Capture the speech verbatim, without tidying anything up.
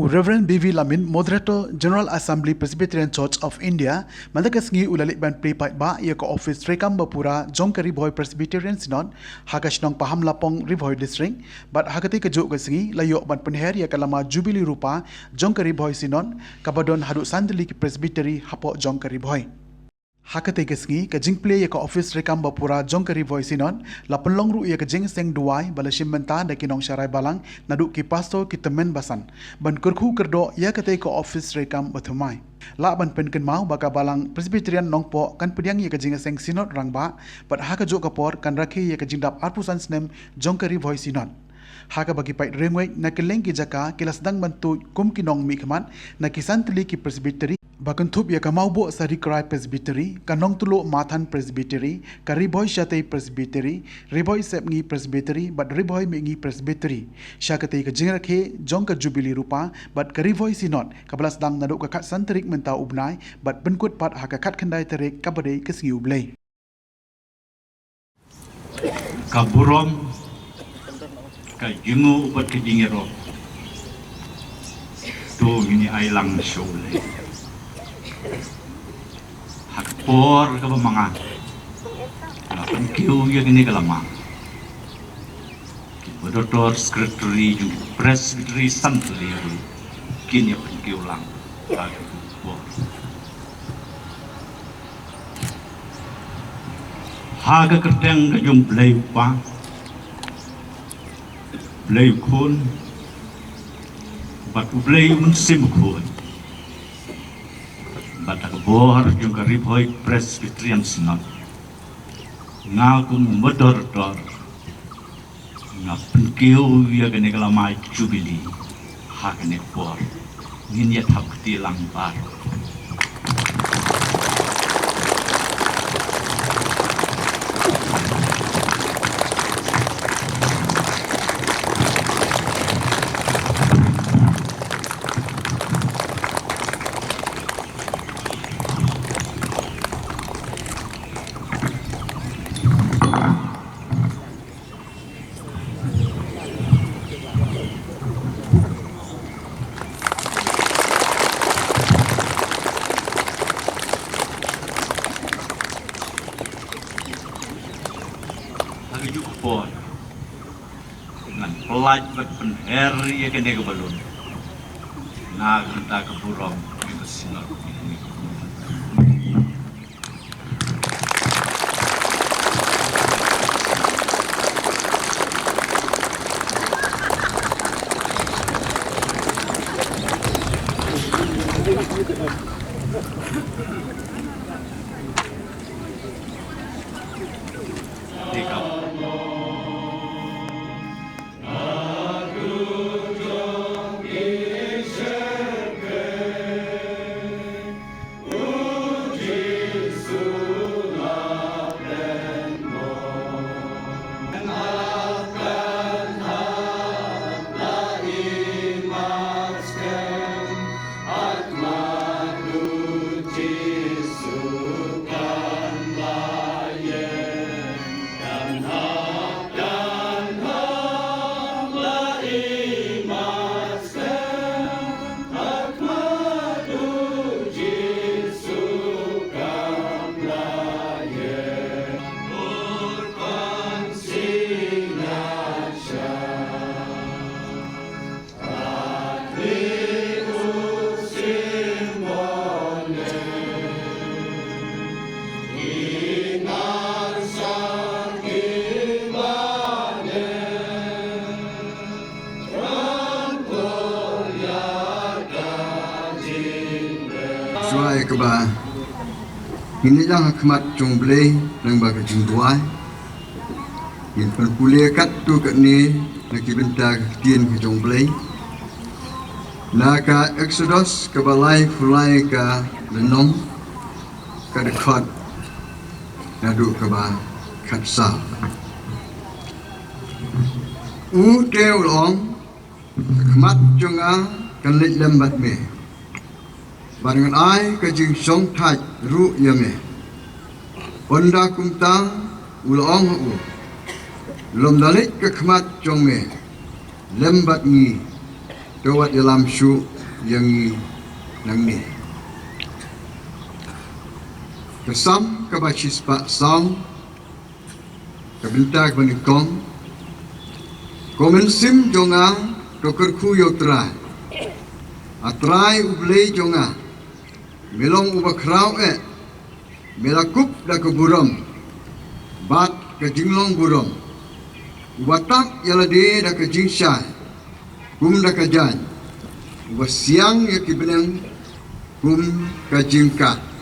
U Reverend B V Lamin, Moderator, General Assembly, Presbyterian Church of India, mynta ka sngi u la leit ban plie paidbah ïa ka ophis treikam ba pura jong ka Ri Bhoi Presbyterian Synod ha ka shnong Pahamlapong, Ri Bhoi District, bad ha katei ka juh ka sngi la ïoh ban pynher ïa ka lama Jubili Rupa jong ka Ri Bhoi Synod kaba don haduh san tylli ki Presbytery hapoh jong ka Ri Bhoi. Ha katei ka sngi, ka jingplie ïa ka ophis treikam ba pura jong ka Ri Bhoi Synod la pynlong ruh ïa ka jingïaseng duwai ba la shim bynta da ki nongsharai balang naduh ki pastor, ki tymmen basan, ban kyrkhu kyrdoh ïa katei ka ophis treikam ba thymmai. Lah ban pynkynmaw ba ka Balang Presbyterian Nongpoh kan pdiang ïa ka jingïaseng Synod Rangbah bad ha ka juh ka por kan rakhe ïa ka jingdap arphew san snem jong ka Ri Bhoi Synod, ha kaba ki paid riewngeit na kylleng ki jaka ki la sdang ban tuid kum ki nongmihkhmat na ki san tylli ki Presbytery, ba kynthup ïa ka Mawboh Sari Krai Presbytery, ka Nongtluh Mathan Presbytery, ka Ri Bhoi Shatei Presbytery, Ri Bhoi Sepngi Presbytery bad Ri Bhoi Mihngi Presbytery, sha katei ka jingrakhe jong ka Jubili Rupa bad ka Ri Bhoi Synod kaba la sdang naduh ka khatsan tarik mynta u bnai bad pynkut pat ha ka khatkhyndai tarik kaba dei ka sngi U Blei. Ka burom, ka jingnguh bad ka jingïarap, to ngin ïa ai lang sha U Blei. Ha ka por kaba ma nga la pynkiew ïa kane ka lama, ki Moderator, Secretary jong Presbytery san tylli ruh kin ïa pynkiew lang ha ka por. Ha ka kyrteng ka jong U Blei U Kpa, U Blei U Khun bad U Blei U Mynsiem Bakhuid, bad ha ka bor jong ka Ri Bhoi Presbyterian Synod, nga kum u Moderator nga pynkiew ïa kane ka lama Jubili ha kane ka por. Ngin ïa thap kti lang baroh. Ha kajuh ka por ngan pynlait bad pynher ïa kane ka balloon na ka bynta ka burom jong ka Synod. Shuwa ïa kaba ngin ïaid ha khmat jong U Blei lyngba ka jingduwai, ngin pynpule katto katne na ki bynta ka ktien ka jong U Blei. Na ka Exodus kaba laiphew lai ka lynnong, ka dkhot naduh kaba khatsaw. U te u la ong, ka khmat jong nga kan leit lem bad me, bad ngan ai ka jingshongthait ruh ïa me. Ynda kumta u la ong ha u, lymda leit ka khmat jong me lem bad ngi, To wat ïalam shuh ïa ngi nangne. Ka Salm kaba shispah saw, ka bynta kaba nyngkong. Ko mynsiem jong nga, to kyrkhu ïa U Trai. A Trai U Blei jong nga, me long uba khraw eh, me la kup da ka burom bad ka jinglong burom, uba tap ïa lade da ka jingshai kum da ka jaiñ, uba siang ïa ki bneng kum ka jingkah.